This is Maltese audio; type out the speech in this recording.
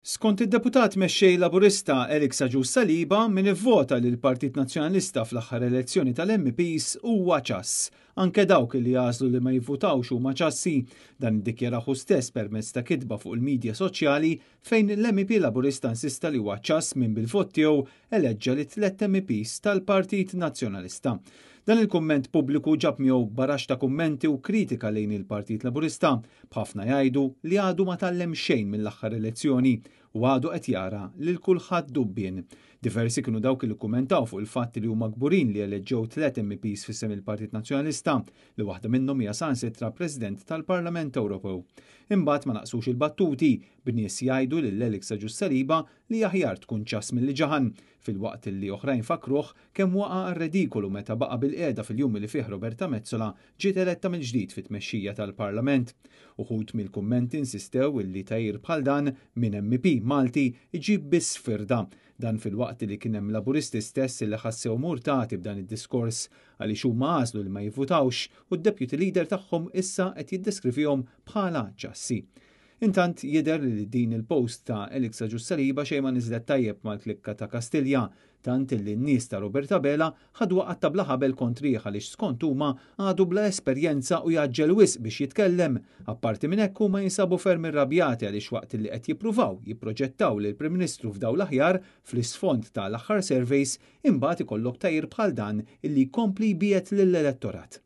Skont id-Deputat Mexxej Laburista Alex Agius Saliba, min ivvota lill-Partit Nazzjonalista fl-aħħar elezzjoni tal-MEPs huwa ċass. Anke dawk li għażlu li ma jivvutawx huma ċassi. Dan iddikjarah hu stess permezz ta' kitba fuq il-midja soċjali fejn l-MEP Laburista insista li huwa ċass min bil-vot tiegħu eleġġa lit-tlett MEPs tal-Partit Nazzjonalista. Dan il-kumment pubbliku ġab miegħu baraxx ta' kummenti u kritika lejn il-Partit Laburista, b'ħafna jgħidu li għadu ma tgħallem xejn mill-aħħar elezzjoni u għadu qed jara lil kulħadd dubbien. Diversi kienu dawk li kkummentaw fuq il-fatt li huma kburin li eleġġew tlett MEPs f'isem il-Partit Nazzjonalista, li waħda minnhom hija saħansitra President tal-Parlament Ewropew. Imbagħad ma naqsux il-battuti, b'nies jgħidu lil Alex Agius Saliba li aħjar tkun ċass milli ġaħan, filwaqt li oħrajn fakkruh kemm waqa' għar-redikolu meta baqa' bilqiegħda fil-jum li fih Roberta Metsola ġiet eletta mill-ġdid fit-tmexxija tal-Parlament. Uħud mill-kummenti insistew illi tgħir bħal dan minn MEP Malti jġib biss firda. Dan filwaqt li kien hemm Laburisti stess li ħassew murtati b'dan id-diskors għaliex huma għażlu li ma jivvutawx u d-Deputy Leader tagħhom issa qed jiddeskrivihom bħala ċassi. Intant jidher li din il-post ta' Alex Agius Saliba xejn ma niżlet tajjeb mal-klikka ta' Kastilja, tant li n-nies ta' Robert Abela ħaduha qatta' bla ħabel kontrih għaliex skont huma għadu bla esperjenza u jgħaġġel wisq biex jitkellem. Apparti minn hekk huma jinsabu ferm irrabjati għaliex waqt li qed jippruvaw jipproġettaw lill-Prim Ministru f'dawl aħjar fl-isfond ta' l-aħħar surveys, imbagħad ikollok tgħir bħal dan illi jkompli jbiegħed lill-elettorat.